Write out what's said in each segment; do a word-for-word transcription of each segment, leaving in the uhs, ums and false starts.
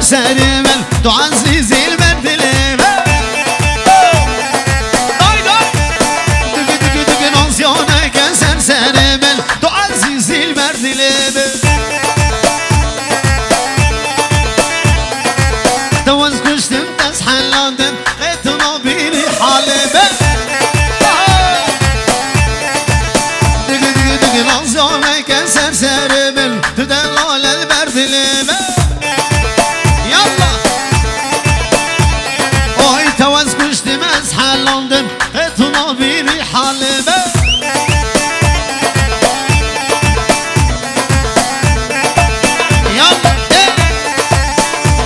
Serê min, tu ezîzî li ber dilê min. Day, day. Digi, digi, digi, nazyoneke ser serê min, tu ezîzî li ber dilê min. Te wez kuştim, te ez helandim, qê tu nabînî halê min. Digi, digi, digi, nazyoneke ser serê min, tu delal li ber dilê min. Yallah. Oy, te wez kuştim, ez helandim, qê tu nabînî halê min. Yallah, ê.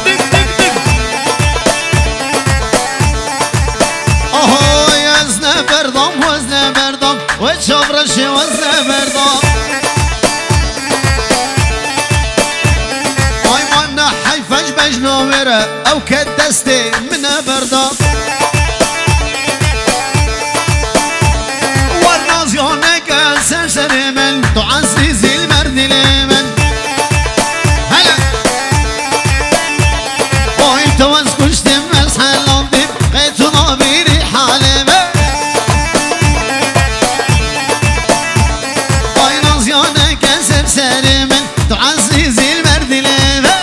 Dik, dik, dik. Oho, ez ne berdam, ez ne berdam. Wê çavreşê wez ne berda. Ay man ne heyfej bejno wêre, ew ke destê min ne berda. Wer nazyaneke ser serê min, tu ezîzî li ber dilê min. Hele. Oy, tu ez kuştim, ez helandim, qê tu nabînî halê min. Ay, nazyaneke ser serê min, tu ezîzî li ber dilê min.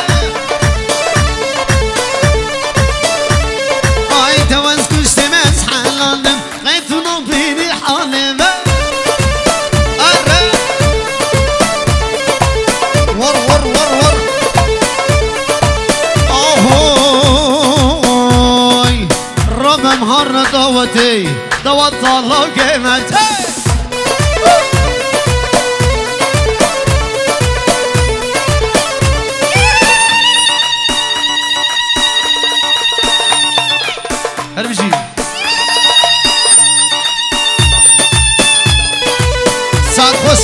Ay, tu ez kuştim, ez helandim, qê tu nabînî halê min. Are. War, war, war, war. Ahoy. Rabem har dawetê, dawet Allah gemet. Her bijî. Saet xweş.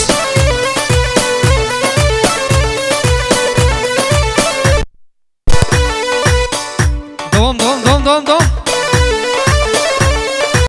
Devam, devam, devam, devam, devam.